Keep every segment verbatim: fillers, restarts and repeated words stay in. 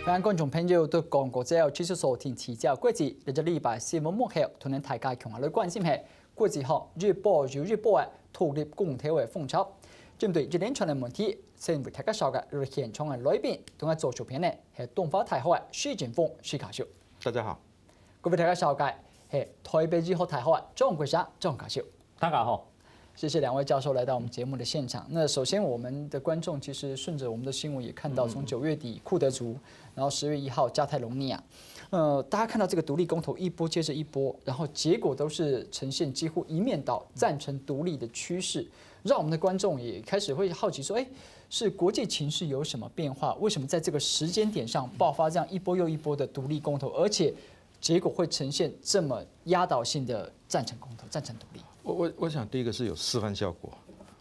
欢迎观众朋友对广告之后继续收听《七角国际》。这个礼拜新闻幕后，同大家共下来关心个国际上一波又一波个独立公投个风潮。针对一连串个问题，先为大家介绍个是现场个来宾，同我做主持个系东华大学个徐景峰徐教授。大家好。各位大家介绍个系台北医学大学个张国祥张教授。大家好。谢谢两位教授来到我们节目的现场。那首先，我们的观众其实顺着我们的新闻也看到，从九月底库德族，然后十月一号加泰隆尼亚，呃，大家看到这个独立公投一波接着一波，然后结果都是呈现几乎一面倒赞成独立的趋势，让我们的观众也开始会好奇说，哎，是国际情势有什么变化？为什么在这个时间点上爆发这样一波又一波的独立公投，而且结果会呈现这么压倒性的赞成公投、赞成独立？我我我想第一个是有示范效果。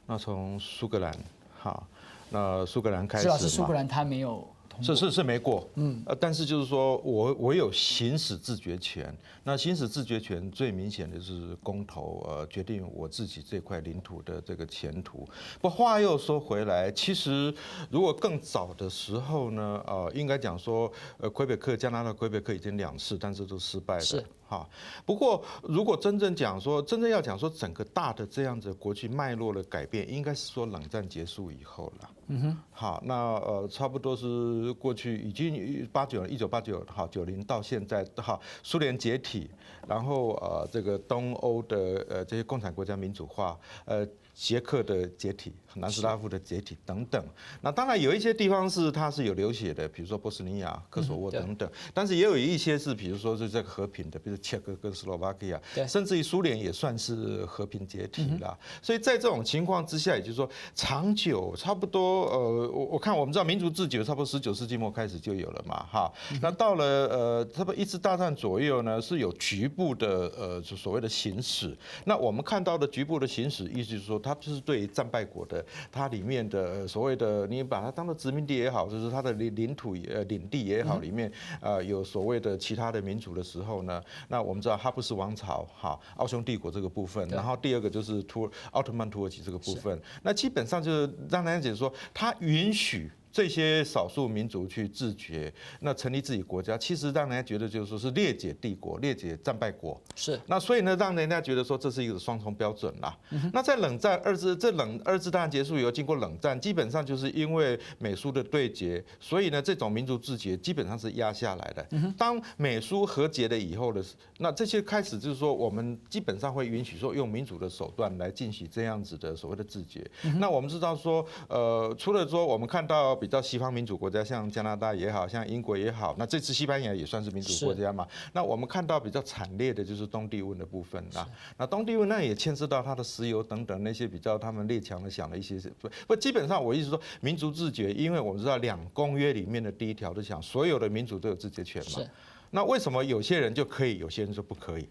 那从苏格兰，哈，那苏格兰开始嘛，是老师，苏格兰它没有通过，是是是没过，嗯，呃，但是就是说我我有行使自决权。那行使自决权最明显的就是公投，呃，决定我自己这块领土的这个前途。不过话又说回来，其实如果更早的时候呢，呃，应该讲说，呃，魁北克加拿大魁北克已经两次，但是都失败了。是。哈，不过如果真正讲说，真正要讲说整个大的这样子国际脉络的改变，应该是说冷战结束以后了。嗯哼。好，那呃，差不多是过去已经八九一九八九哈九零到现在哈，苏联解体，然后呃，这个东欧的呃这些共产国家民主化，呃，捷克的解体，南斯拉夫的解体等等。那当然有一些地方是它是有流血的，比如说波斯尼亚、科索沃等等，但是也有一些是，比如说是这个和平的，比如捷克跟斯洛伐克亚，对甚至于苏联也算是和平解体啦。所以在这种情况之下，也就是说，长久差不多，呃，我我看我们知道民族自决差不多十九世纪末开始就有了嘛，哈。那到了呃，差不多一次大战左右呢，是有局部的呃所谓的行使。那我们看到的局部的行使，意思就是说，它就是对于战败国的，它里面的呃所谓的，你把它当做殖民地也好，就是它的领领土也呃领地也好，里面呃有所谓的其他的民族的时候呢，那我们知道哈布斯王朝哈，奥匈帝国这个部分，然后第二个就是土奥特曼土耳其这个部分，那基本上就是让大家解说，它允许这些少数民族去自决，那成立自己国家，其实让人家觉得就是说是裂解帝国、裂解战败国。是那所以呢，让人家觉得说这是一个双重标准啦。那在冷战二次这冷二次大战结束以后，经过冷战，基本上就是因为美苏的对决，所以呢，这种民族自决基本上是压下来的。当美苏和解了以后呢，那这些开始就是说，我们基本上会允许说用民主的手段来进行这样子的所谓的自决。那我们知道说，呃，除了说我们看到比较西方民主国家，像加拿大也好，像英国也好，那这次西班牙也算是民主国家嘛。那我们看到比较惨烈的就是东帝汶的部分啦。那东帝汶那也牵涉到它的石油等等那些比较他们列强的想的一些事。不不，基本上我意思说，民族自决，因为我们知道两公约里面的第一条就讲，所有的民族都有自决权嘛。是那为什么有些人就可以，有些人就不可以？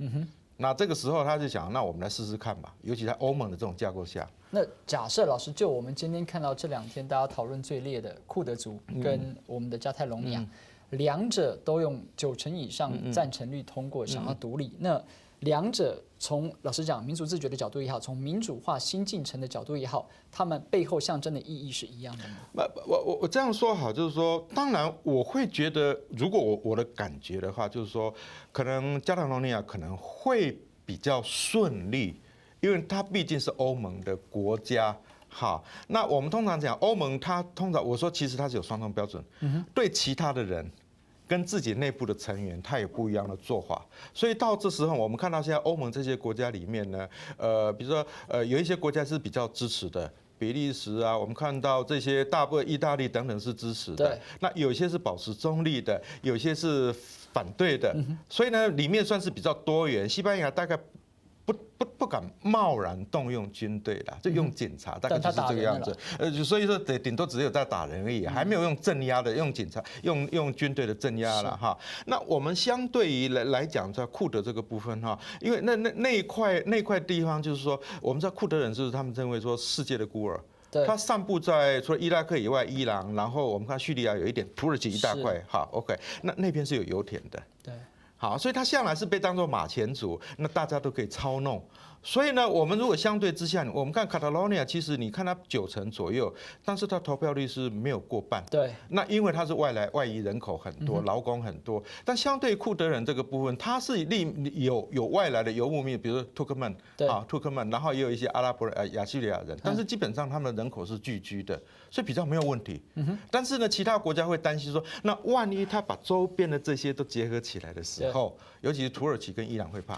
那这个时候他就想，那我们来试试看吧。尤其在欧盟的这种架构下，那假设老师，就我们今天看到这两天大家讨论最烈的库德族跟我们的加泰隆尼亚，两者都用九成以上赞成率通过，想要独立。那两者从老实讲，民主自决的角度也好，从民主化新进程的角度也好，他们背后象征的意义是一样的吗？不，我我我这样说好，就是说，当然我会觉得，如果我我的感觉的话，就是说，可能加泰隆尼亚可能会比较顺利，因为它毕竟是欧盟的国家。好，那我们通常讲欧盟，它通常我说其实它是有双重标准，对其他的人跟自己内部的成员，它有不一样的做法。所以到这时候，我们看到现在欧盟这些国家里面呢，呃，比如说呃，有一些国家是比较支持的，比利时啊，我们看到这些大部分意大利等等是支持的。对那有一些是保持中立的，有一些是反对的。所以呢，里面算是比较多元。西班牙大概不不不敢贸然动用军队啦，就用警察，大概就是这个样子。呃，所以说顶顶多只有在打人而已，还没有用镇压的，用警察、用用军队的镇压了哈。那我们相对于来来讲，在库德这个部分哈，因为那那那一块那一块地方，就是说，我们知道库德人就是他们认为说世界的孤儿。对他散布在除了伊拉克以外，伊朗，然后我们看叙利亚有一点，土耳其一大块，哈，OK，那那边是有油田的。对，好，所以他向来是被当作马前卒，那大家都可以操弄。所以呢，我们如果相对之下，我们看 Catalonia，其实你看它九成左右，但是它投票率是没有过半。对，那因为它是外来外移人口很多，劳工很多，但相对库德人这个部分，它是另有有外来的游牧民，比如说 Turkmen，对啊 Turkmen，然后也有一些阿拉伯人、呃亚叙利亚人，但是基本上他们人口是聚居的，所以比较没有问题。但是呢，其他国家会担心说，那万一他把周边的这些都结合起来的时候，尤其是土耳其跟伊朗会怕。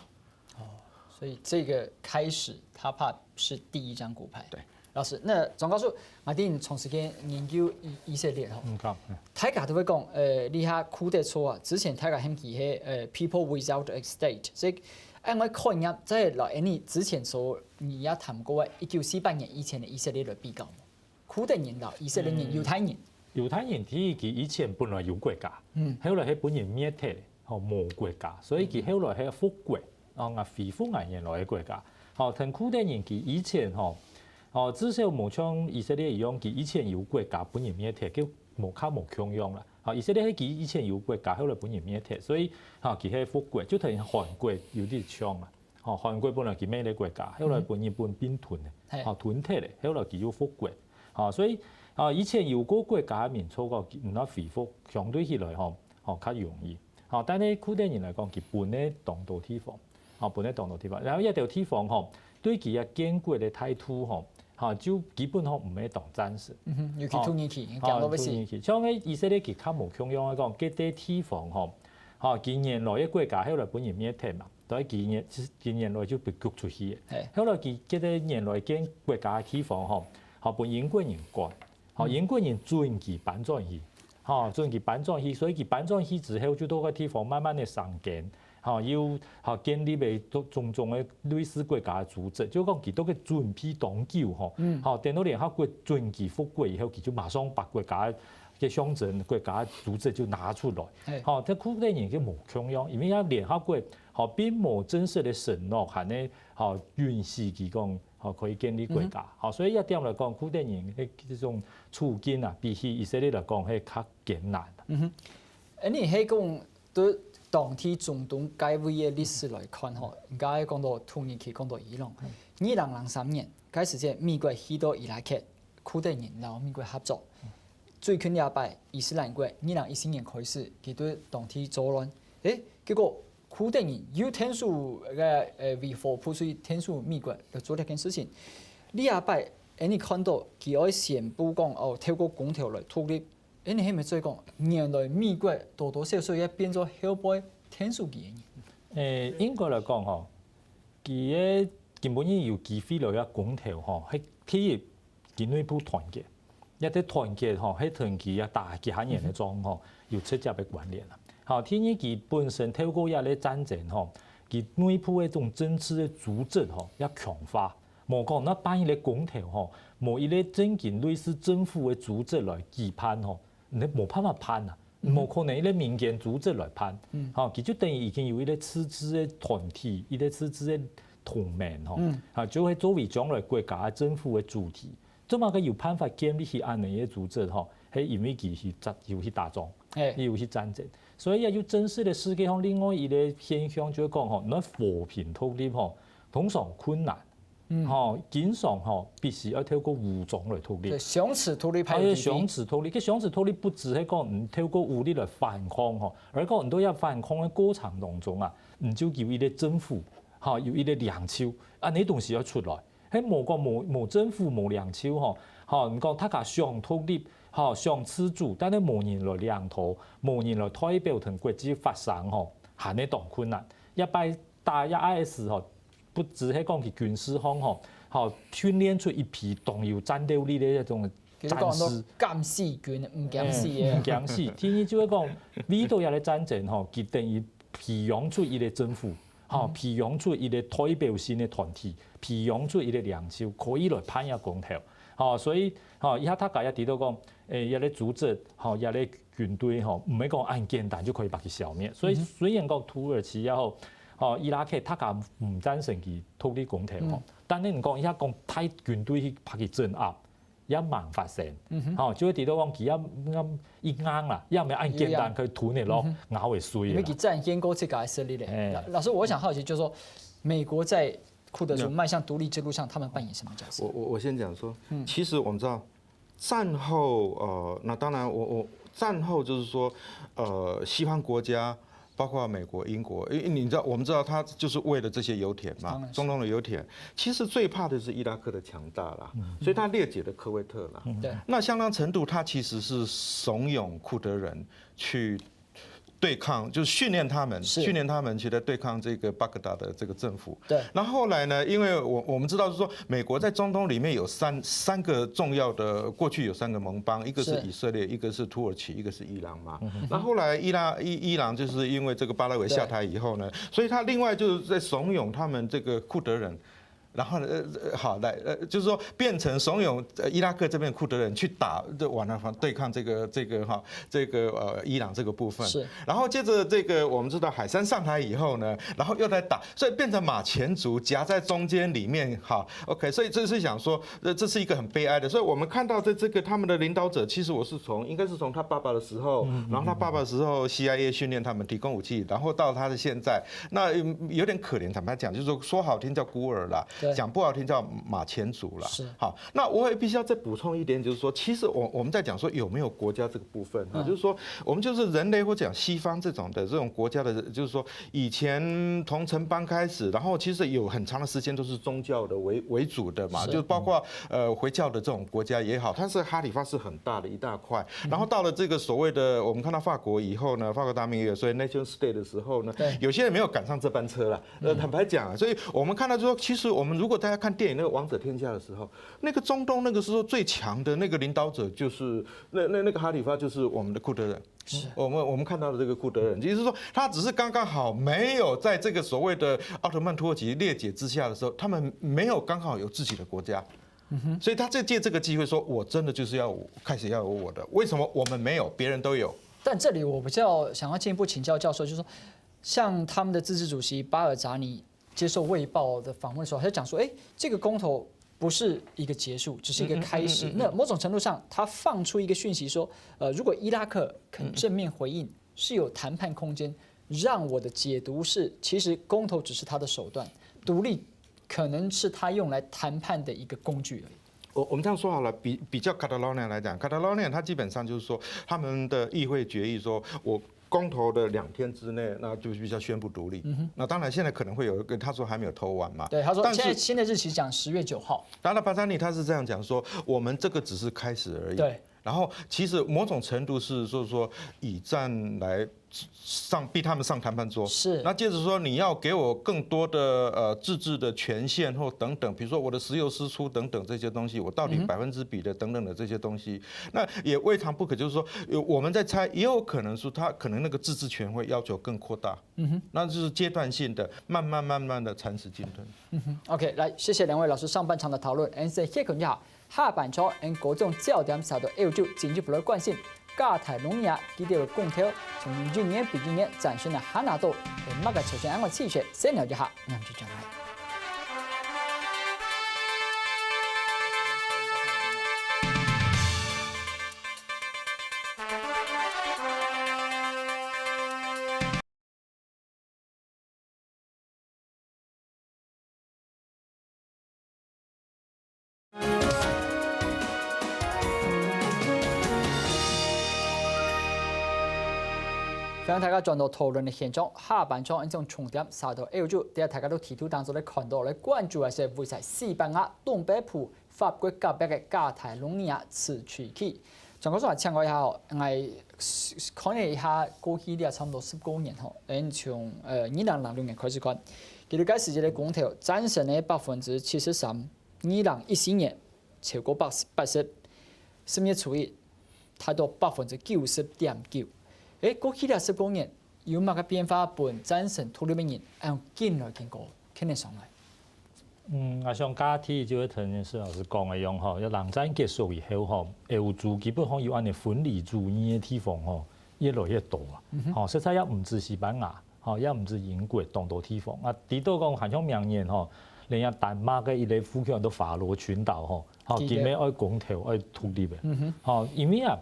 所以这个开始，他怕是第一张骨牌。对，老师，那庄教授，我定长时间研究以以色列吼，嗯，好，嗯大家都会讲，呃，你看库德族啊，之前大家喊佢係呃 people without a state，所以按我看人家在老安尼之前所你也谈过啊，一九四八年以前的以色列来比较嘛，库德人啦，以色列人、犹太人，犹太人佢佢以前本來有國家，嗯，後來係分人滅忒，吼無國家，所以佢後來係復國，哦，啊恢復原來个國家，吼，同庫德人佢以前吼，哦，至少無像以色列一樣，佢以前有國家分人滅忒，佢無較無共樣啦。吼，以色列係佢以前有國家，後來分人滅忒，所以吼佢係復國，就同韓國有啲像啊。吼，韓國本來佢乜个國家，後來分日本併吞个，嘿吼，吞忒咧，後來佢又復國。吼，所以啊，以前有過國家个民族个，毋愛恢復，相對起來吼，吼較容易。吼，但係庫德人來講，佢分个當多地方，吼，分个當多地方，然後一條地方吼，對佢个建國个態度吼，吼就基本上毋會當贊成。嗯哼，尤其土耳其，講到不行，土耳其，像个以色列佢較無共樣个講，這个地方吼，吼佢原來个國家後來分人滅忒嘛，所以佢原佢原來就被逐出去个。嘿後來佢這个原來建國家个地方吼，吼分英國人管。吼，英國人准佢搬轉去，吼，准佢搬轉去，所以佢搬轉去之後，就到該地方慢慢个生根，吼，又吼建立了種種个類似國家个組織，就講佢到个準備當久吼，吼，等到聯合國准佢復國以後，佢就馬上把國家个象徵、國家个組織就拿出來，嘿吼，這庫德人就無共樣，因為啊聯合國吼並無正式个承諾，還呢吼允許佢講 吼，可以建立國家。吼，所以這點來講，庫德人个這種處境啊，比起以色列來講，係較艱難。嗯哼，誒，你係講對當地中東該位个歷史來看吼，應該講到土耳其，講到伊朗。二零零三年，該時節美國去到伊拉克，庫德人摎美國合作。最近這擺伊斯蘭國，二零一四年開始，佢對當地作亂。誒，結果 庫德人又𢯭手个誒維和部隊𢯭手美國來做這件事情。這下擺，誒，你看到佢愛宣布講哦，透過公投來獨立，誒，你係毋係在講，原來美國多多少少也變做後背𢯭手佢个人？誒，應該來講吼，佢个根本有機會來个公投吼，係第一 佢內部團結。這个團結吼，係同佢啊打幾下年个仗吼，有直接个關聯啦。好，第二佢本身透過這个戰爭吼，佢內部个這種政治个組織吼，也強化。無講該辦一个公投吼，無一个正經類似政府个組織來舉辦吼，你無辦法辦啊。 無可能一个民間組織來辦，吼，佢就等於已經有一个自治个團體，一个自治个同盟吼，啊，就會作為將來國家个政府个主體。做麼个有辦法建立起恁樣个組織吼？係因為佢去戰，有去打仗，嘿佢有去戰爭，所以啊，有真實个世界上另外一个現象就係講吼，你和平獨立吼，通常困難，吼，經常吼必須要透過武裝來獨立對，。相持獨立派啊，有相持獨立，該相持獨立不只係講你透過武力來反抗吼，而係講你都要反抗个過程當中啊，你就有一个政府，吼，有一个領袖，啊，你東西要出來。係無講無無政府無領袖吼，吼，你講大家想獨立，吼，想自主，但係無人來領導，無人來代表同國際發聲吼，還係當困難。一擺打這I S吼，不只係講佢軍事上吼，吼，訓練出一批當有戰鬥力个這種其實講到戰士。敢死軍，毋敢死嗯，个。毋敢死。第二就係講，為到這个戰爭吼，佢等於培養出一个政府，吼，培養出一个代表性个團體，培養出一个領袖，可以來辦這公投。吼，所以吼，這下大家也知道講，誒，這个組織，吼，這个軍隊吼，毋係講恁簡單就可以把佢消滅。所以雖然講土耳其也好，吼，伊拉克大家毋贊成佢獨立公投吼，但係你講這下講派軍隊去把佢鎮壓， 也蠻發生。吼，就會知道講佢也也一硬啦，也毋係恁簡單可以吞个咯，咬會碎个啦。因為佢展現過自家个實力咧。哎老老師，我想好奇，就是說，美國在库德族迈向独立之路上，他们扮演什么角色？我我我先讲说，其实我们知道战后，呃，那当然我我战后就是说，呃，西方国家。包括美国、英国，因为你知道，我们知道他就是为了这些油田嘛，中东的油田，其实最怕的是伊拉克的强大啦，所以他裂解了科威特啦。对，那相当程度，他其实是怂恿库德人去对抗，就是训练他们，训练他们去来对抗这个巴格达的这个政府。对，那后来呢？因为我我们知道是说，美国在中东里面有三三个重要的，过去有三个盟邦，一个是以色列，一个是土耳其，一个是伊朗嘛。那后来伊拉伊伊朗就是因为这个巴拉维下台以后呢，所以他另外就是在怂恿他们这个库德人。然后呢，呃，好来，呃，就是说变成怂恿呃伊拉克这边库德人去打，就往那方对抗这个这个哈这个呃伊朗这个部分。是。然后接着这个我们知道海珊上台以后呢，然后又来打，所以变成马前卒夹在中间里面哈。OK，所以这是想说，呃，这是一个很悲哀的。所以我们看到这这个他们的领导者，其实我是从应该是从他爸爸的时候，然后他爸爸的时候 CIA 训练他们，提供武器，然后到他的现在，那有点可怜。坦白讲，就是说说好听叫孤儿啦，讲不好听叫马前卒啦。是。好，那我也必须要再补充一点，就是说，其实我我们在讲说有没有国家这个部分哈，就是说我们就是人类或讲西方这种的这种国家的，就是说以前从城邦开始，然后其实有很长的时间都是宗教的为为主的嘛，就包括呃回教的这种国家也好，它是哈里发是很大的一大块。然后到了这个所谓的我们看到法国以后呢，法国大命运，所以 nation state 的时候呢，有些人没有赶上这班车了。呃，坦白讲啊，所以我们看到就说，其实我们如果大家看电影那个《王者天下》的时候，那个中东那个时候最强的那个领导者就是那那那个哈里发，就是我们的库德人。是我们我们看到的这个库德人，也就是说，他只是刚刚好没有在这个所谓的奥斯曼土耳其裂解之下的时候，他们没有刚好有自己的国家。所以他就借这个机会说，我真的就是要开始要有我的，为什么我们没有，别人都有？但这里我比较想要进一步请教教授，就是说，像他们的自治主席巴尔扎尼接受卫报的访问的时候，他就讲说，哎，这个公投不是一个结束，只是一个开始。那某种程度上，他放出一个讯息说，呃，如果伊拉克肯正面回应，是有谈判空间。让我的解读是，其实公投只是他的手段，独立可能是他用来谈判的一个工具而已。我我们这样说好了，比比较 Catalonia 来讲，Catalonia 它基本上就是说，他们的议会决议说，我公投的两天之内，那就必须要宣布独立。那当然现在可能会有一个，他说还没有投完嘛。对，他说但是现在新的日期讲十月九号。然后巴扎尼他是这样讲说，我们这个只是开始而已。对。然后其实某种程度是，就是说以战来上逼他们上谈判桌。是那接着说你要给我更多的呃自治的权限或等等，比如说我的石油输出等等这些东西，我到底百分之比的等等的这些东西，那也未尝不可。就是说，呃我们在猜，也有可能是他可能那个自治权会要求更扩大。嗯哼，那就是阶段性的，慢慢慢慢的蚕食鲸吞。OK，来，谢谢两位老师上半场的讨论。俺先歇睏一下，下半场俺各种焦点受到歐洲进一步的关心。加泰隆尼亚佢兜个公投，从一年比一年产生个哈拿多，係么个出现恁个趨势，先了解下，俺就转来。欢迎大家转到讨论的现场，下半场一种重点，说到歐洲，等下大家都提出当中来看到、来关注个是位在西班牙东北部法国隔壁个加泰隆尼亚自治区。张教授，请教一下哦，俺看了一下过去了差不多十个年吼，俺从呃二零零六年开始看，佢个时节个公投赞成个百分之七十三，二零一四年超过八十，八十，十月初一，达到百分之九十点九。诶，过去了十个年，有么个变化分赞成独立个人，按进来经过，肯定上来。嗯，啊，像加提就会同石老师讲个样吼，要冷战结束以后吼，欧洲基本上有恁呢分离主义个地方吼，越来越多啊。吼，实在也毋止西班牙，吼，也毋止英国，当多地方。啊，提到讲，好像明年吼，连个丹麦个一个附近都法罗群岛吼，吼，对今年爱公投，爱独立个。吼，因为啊，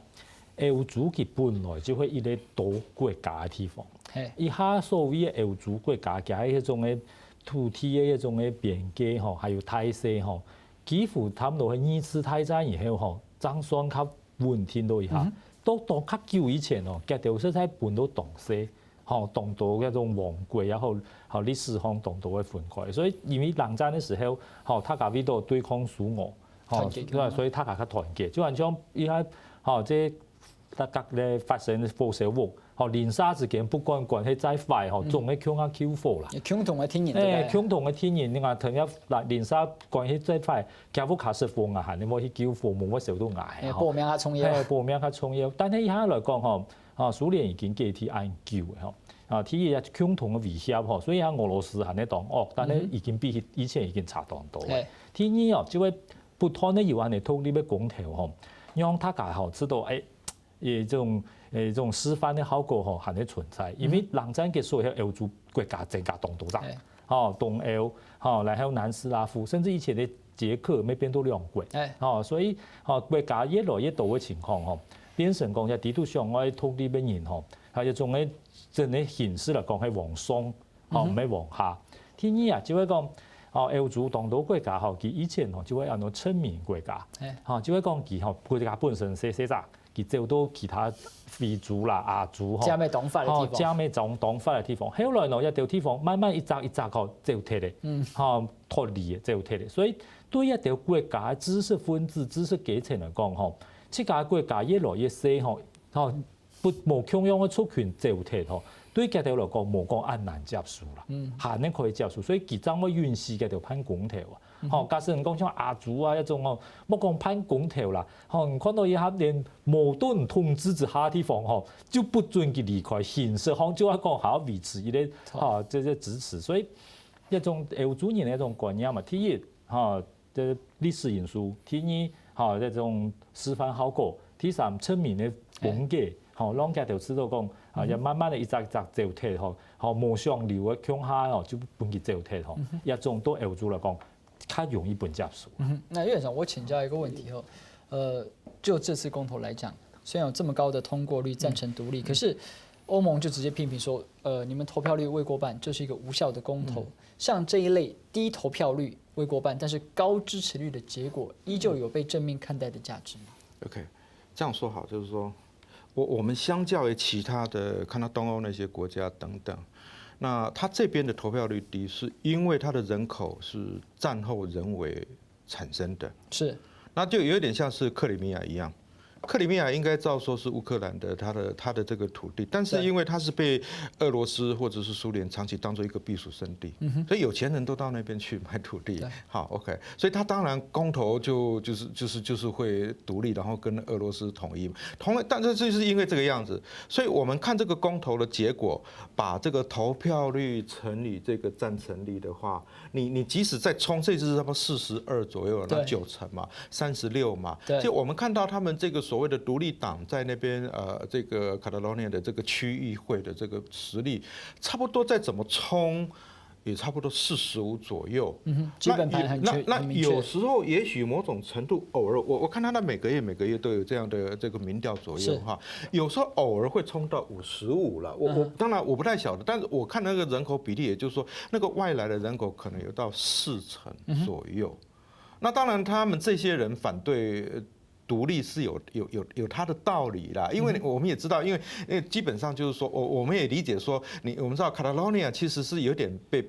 欧洲佢本来就会一个多国家个地方。嘿，一下所谓个欧洲国家，佢迄种个土地个一種个邊界吼，還有大細吼，幾乎差毋多係二次大戰以後吼，正算較穩定到一下。到當較久以前哦，佢兜實在分到當細，吼，當多該種王國也好，吼歷史上當多个分開。所以因為冷戰个時候，吼，大家為到對抗蘇俄，吼，團結對，所以大家較團結。就好像一下，吼，這大家咧發生火燒屋，吼，鄰舍之間不管關係再壞，吼，總係共下救火啦。共同个敵人，哎，對不對？共同个敵人，你看，同樣鄰舍關係再壞，家屋下失火啊，還你莫去救火，無會燒到𠊎，哎，吼。保命較重要。哎，保命較重要。但係一下來講吼，啊，蘇聯已經解體恁久了吼，啊，第一也共同个威脅吼，所以啊，俄羅斯還在當惡，但係已經比以前已經差當多了。哎第二哦，這位不斷的有恁呢獨立个公投吼，讓大家吼知道，哎，這種，哎，這種示範的效果吼還在存在，因為冷戰結束以後，歐洲國家增加當多隻。哎吼，東歐，吼，然後南斯拉夫，甚至以前的捷克，乜變到兩國。哎吼，所以，吼，國家越來越多个情況，吼，變成講，這底肚想愛獨立个人，吼，佢一種个真个形式來講，係往上，吼，毋係往下。第二啊，就會講，吼，歐洲當多國家，吼，佢以前，吼，就會安到殖民國家，哎吼，就會講佢，吼，國家本身細細隻，佢走到其他非洲啦、亞洲，吼，佔个當闊个地方吼，佔个當，當闊个地方。後來呢，這兜地方慢慢一隻一隻，吼，走忒个，吼，脫離个，走忒个。所以對這兜國家个知識分子、知識階層來講，吼，自家國家越來越細，吼，吼，不，無共樣个族群走忒，吼，對佢兜來講，無講恁難接受啦，還能可以接受。所以佢正會允許佢兜辦公投啊。吼，假使你講像亞洲啊，這種吼，莫講辦公投啦，吼，你看到一下連矛盾統治之下个地方，吼，就不准佢離開，形式上就愛講還要維持一個，吼，這些支持。所以，這種歐洲人个一種觀念嘛，第一，吼，這歷史因素，第二，吼，這種示範效果，第三，殖民个風格，吼，讓佢兜知道講，啊，也慢慢个一隻一隻走忒，吼，吼，無想留个共下，吼，就分佢走忒，吼，這種對歐洲來講，較容易分接受。嗯哼，那院長，我請教一個問題哦，呃，就這次公投來講，雖然有這麼高的通過率，贊成獨立，可是歐盟就直接批評說，呃，你們投票率未過半，就是一個無效的公投。像這一類低投票率未過半，但是高支持率的結果，依舊有被正面看待的價值嗎？ OK，這樣說好，就是說我我們相較於其他的，看到東歐那些國家等等，那它這邊的投票率低，是因為它的人口是戰後人為產生的，是，那就有點像是克里米亞一樣。克里米亞應該照說是烏克蘭的，它的它的這個土地，但是對因為它是被俄羅斯或者是蘇聯長期當做一個避暑勝地，所以有錢人都到那邊去買土地對。好，OK，所以它當然公投就就是就是就是會獨立，然後跟俄羅斯統一嘛。同但是就是因為這個樣子，所以我們看這個公投的結果，把這個投票率乘以這個贊成率的話，你你即使再衝，這次差不多四十二左右，那對九成嘛，三十六嘛，對就我們看到他們這個所謂的獨立黨在那邊，呃，這個 Catalonia 的這個區議會的這個實力，差不多再怎麼衝，也差不多四十五左右。嗯哼，基本盤很那那那确很明确有时候也许某种程度偶尔，我我看他那每个月每个月都有这样的这个民调左右是哈，有时候偶尔会冲到五十五了。我我当然我不太晓得，但是我看那个人口比例，也就是说那个外来的人口可能有到四成左右。那当然，他们这些人反对呃独立是有有有有他的道理啦，因为我们也知道，因为因为基本上就是说，我我们也理解说，你我们知道 Catalonia 其实是有点被。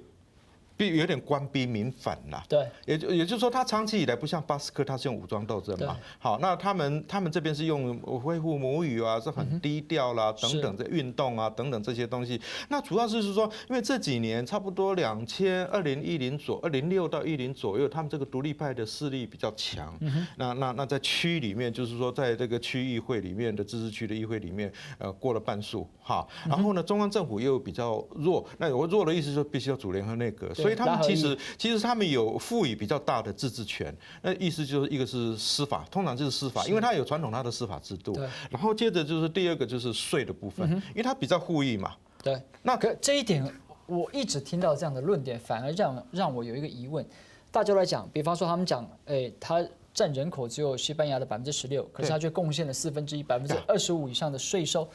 被有点官逼民反啦，对，也就也就是说，他长期以来不像巴斯克，他是用武装斗争嘛。好，那他们他们这边是用维护母语啊，是很低调啦，等等这运动啊，等等这些东西。那主要就是说，因为这几年差不多两千二零一零左二零六到一零左右，他们这个独立派的势力比较强。那那那在区里面，就是说在这个区议会里面的自治区的议会里面，呃，过了半数。好，然后呢，中央政府又比较弱，那有弱的意思，就必须要组联合内阁，所以他们其实其实他们有赋予比较大的自治权。那意思就是一个是司法，通常就是司法，因为他有传统他的司法制度。然后接着就是第二个就是税的部分，因为他比较富裕嘛。对，那可这一点我一直听到这样的论点，反而让让我有一个疑问。大家都在讲，比方说他们讲，诶，他占人口只有西班牙的百分之十六，可是他却贡献了四分之一，百分之二十五以上的税收。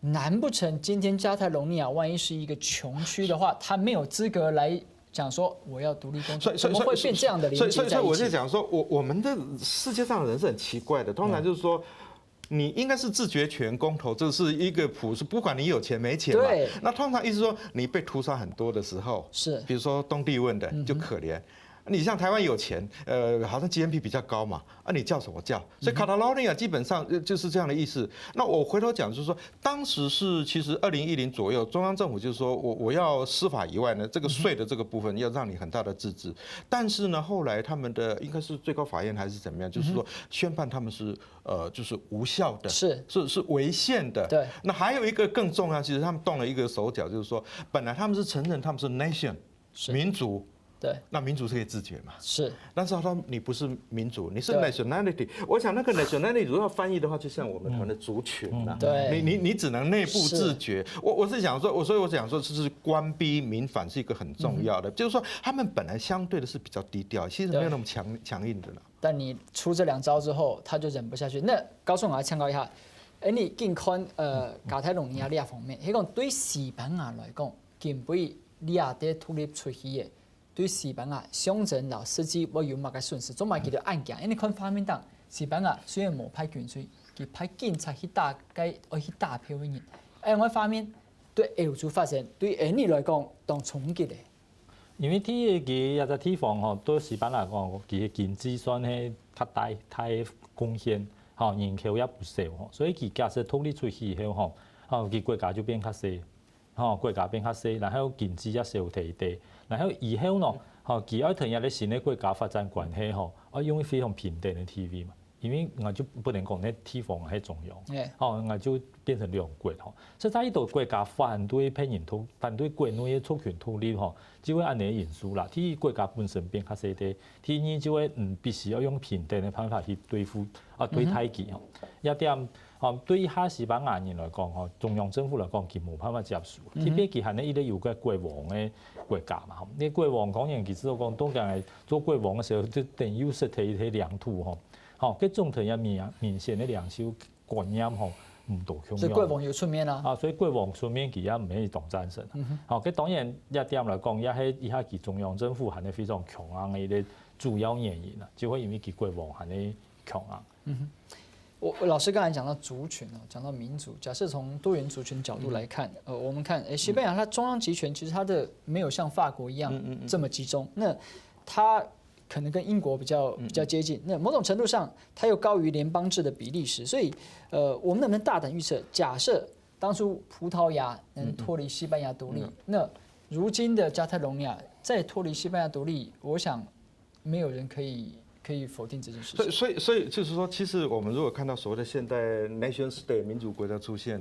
难不成今天加泰隆尼亚万一是一个穷区的话，他没有资格来想说我要独立公投，所以所以怎么会变这样的连结在一起？所以所以所以我就讲说，我我们的世界上的人是很奇怪的，通常就是说。你应该是自决权公投，这是一个普世，不管你有钱没钱嘛。对。那通常意思说，你被屠杀很多的时候，是。比如说东帝汶的，就可怜。你像台湾有钱，呃，好像G N P比较高嘛，啊，你叫什么叫？所以 Catalonia 基本上呃就是这样的意思。那我回头讲，就是说，当时是其实二零一零左右，中央政府就是说我我要司法以外呢，这个税的这个部分要让你很大的自治。但是呢，后来他们的应该是最高法院还是怎么样，就是说宣判他们是呃就是无效的，是是是违宪的。对。那还有一个更重要，其实他们动了一个手脚，就是说本来他们是承认他们是 nation 是民族，对。那民族是可以自决嘛。是。但是他说你不是民族，你是 nationality。我想那个 nationality 如果要翻译的话，就像我们台湾的族群啊。对。你你你只能内部自决。我我是想说，我所以我想说，就是官逼民反是一个很重要的，就是说他们本来相对的是比较低调，其实没有那么强强硬的啦。但你出这两招之后，他就忍不下去。那高顺，我来参考一下，哎，你近看呃加泰隆尼亚这方面，迄讲对西班牙来讲，今晡日你也得独立出去个，对西班牙象征老实际会有么个损失？做么佢个案件，因为看画面当，西班牙虽然无派军队，佢派警察去打该爱去打票个人，哎，我画面对欧洲发生，对恩你来讲当冲击个。因为第一个，一只地方吼，对西班牙讲，其实经济算系较大大个贡献，吼，人口也不少吼，所以佢假设独立出去以后吼，吼，佢国家就变较细，吼，国家变较细，然后经济也少忒忒，然后以后呢，吼，佢爱同一个新的国家发展关系吼，爱用非常平等的地位嘛。因为我就不能讲那地方很重要，哎。吼，我就变成两国吼。所以在一个国家反对别人独，反对国内的族群独立吼，就会按呢因素啦。第一，国家本身变较细个，第二就会嗯必须要用平等的办法去对付啊对待佢吼。一点哦，对一下西班牙人来讲吼，中央政府来讲，佢无办法接受。特别佢还能一个有个国王的国家嘛，吼，那国王当然佢知道讲，当然做国王的时候，就等于有实体的领土吼。吼，佢总体也明明显的领袖观念吼，毋多共样。所以国王有出面啊。啊，所以国王出面佢也毋係當贊成啊。吼，佢當然一點來講，也係一下佢中央政府還係非常強硬的一個主要原因啊，就會因為佢國王還係強硬。我我老师刚才讲到族群哦，讲到民族，假设从多元族群角度来看，呃，我们看，诶，西班牙它中央集权其实它的没有像法国一样这么集中，那它可能跟英国比较比较接近。那某种程度上，它又高于联邦制的比利时，所以，呃，我们能不能大胆预测？假设当初葡萄牙能脱离西班牙独立，那如今的加泰隆尼亚再脱离西班牙独立，我想没有人可以可以否定这件事情。所以，所以，所以就是说，其实我们如果看到所谓的现代 nation state 民族国家出现，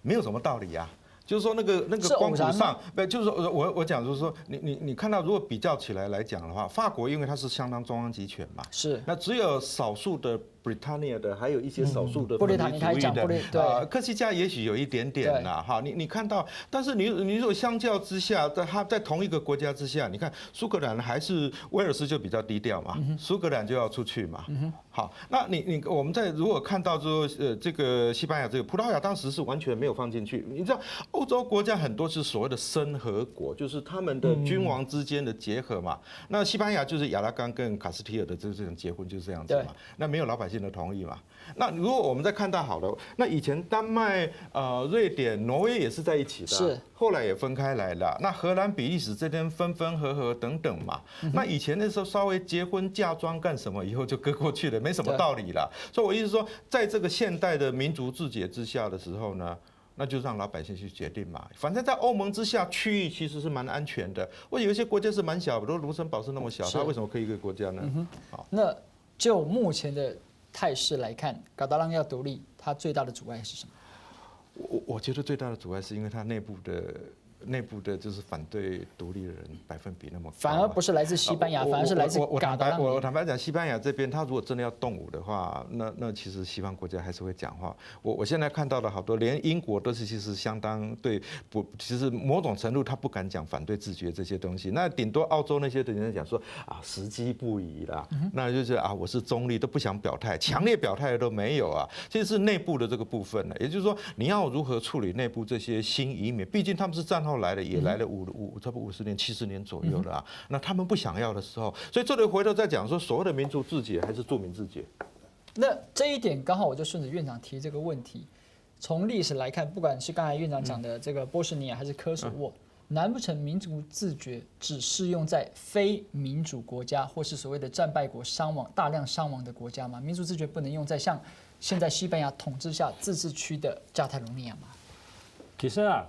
没有什么道理啊。就是说，那个那个光谱上，不，就是说，我我讲就是说，你你你看到如果比较起来来讲的话，法国因为它是相当中央集权嘛，是。那只有少数的 Britannia 的，还有一些少数的布列塔尼他讲布列对啊，科西嘉也许有一点点啦哈。你你看到，但是你你如果相较之下，在它在同一个国家之下，你看苏格兰还是威尔斯就比较低调嘛，苏格兰就要出去嘛。好，那你你我们在如果看到说，呃，这个西班牙这个葡萄牙当时是完全没有放进去。你知道欧洲国家很多是所谓的森合国，就是他们的君王之间的结合嘛。那西班牙就是亚拉冈跟卡斯提尔的这这种结婚就是这样子嘛。那没有老百姓的同意嘛。那如果我们再看到好了，那以前丹麦、呃瑞典、挪威也是在一起的啊，是。后来也分开来了。那荷兰、比利时这边分分合合等等嘛。那以前那时候稍微结婚嫁妆干什么，以后就搁过去了，没什么道理了。所以我意思说，在这个现代的民族自决之下的时候呢，那就让老百姓去决定嘛。反正在欧盟之下，区域其实是蛮安全的。我有一些国家是蛮小，比如卢森堡是那么小，是。它为什么可以一个国家呢？好。那就目前的态势来看，加泰隆要独立，它最大的阻碍是什么？我我觉得最大的阻碍是因为它内部的内部的就是反对独立的人百分比那么高啊。反而不是来自西班牙，呃，反而是来自我我我坦白加泰隆尼亚。我我坦白讲，西班牙这边他如果真的要动武的话，那那其实西方国家还是会讲话。我我现在看到的好多，连英国都是其实相当对不，其实某种程度他不敢讲反对自决这些东西。那顶多澳洲那些的人讲说啊，时机不宜啦，那就是啊，我是中立，都不想表态，强烈表态的都没有啊。其实是内部的这个部分呢，也就是说，你要如何处理内部这些新移民？毕竟他们是战后后来的也来了五五差不多五十年、七十年左右了啊。那他们不想要的时候，所以这里回头再讲说，所谓的民族自觉还是住民自觉？那这一点刚好我就顺着院长提这个问题。从历史来看，不管是刚才院长讲的这个波士尼亚还是科索沃，难不成民族自觉只适用在非民主国家或是所谓的战败国伤亡大量伤亡的国家吗？民族自觉不能用在像现在西班牙统治下自治区的加泰罗尼亚吗？其实啊，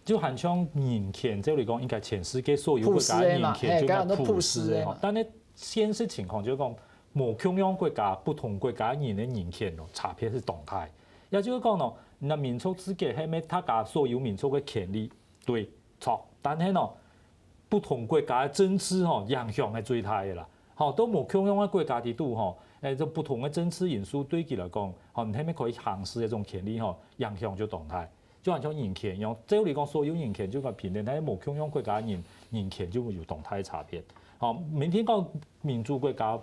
就好像人权，照理讲应该全世界所有国家的人权就应该普世的吼。但是现实情况就是讲，无共样国家、不同国家人的人权咯，差别是当大。也就是讲咯，那民族自觉系咩大家所有民族的权利，对，错。但是呢，不同国家的政治吼，影响系最大的啦。吼，都无共样的国家底肚吼，诶，这不同的政治因素对佢来讲，吼，你系咩可以行使这种权利吼，影响就当大。 就好像人权一样，照理讲所有人权就个平等，但是无共样国家人人权就有当大差别。好，明天讲民主国家、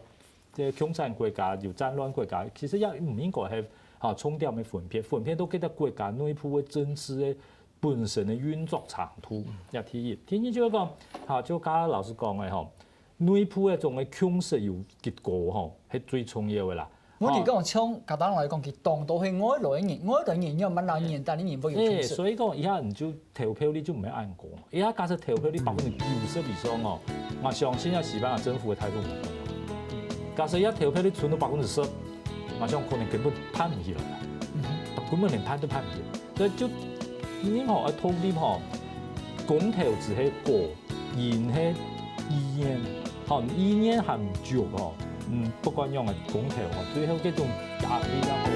这共产国家、有战乱国家，其实也毋应该系好重点的分别，分别都给到国家内部的政治的本身的运作程度。也第一，第二就是讲，好，就刚刚老师讲的吼，内部的种的共识有几高吼，系最重要的啦。 我哋讲，像簡單来讲，佢當多係外來人，外來人又乜難人，但你人會有哎，歧視。所以讲，以下你就投票率就毋係恁高。以下假設投票率百分之九十以上哦，我相信啊，西班牙政府的態度毋同。假設要投票率存到百分之十，我想可能根本辦毋起來了，根本連辦都辦毋起來。所以就你好，要同理吼，公投只係个人的意願，好，意願還毋足吼，嗯，不管用个公投吼，最後這種壓力啊，吼，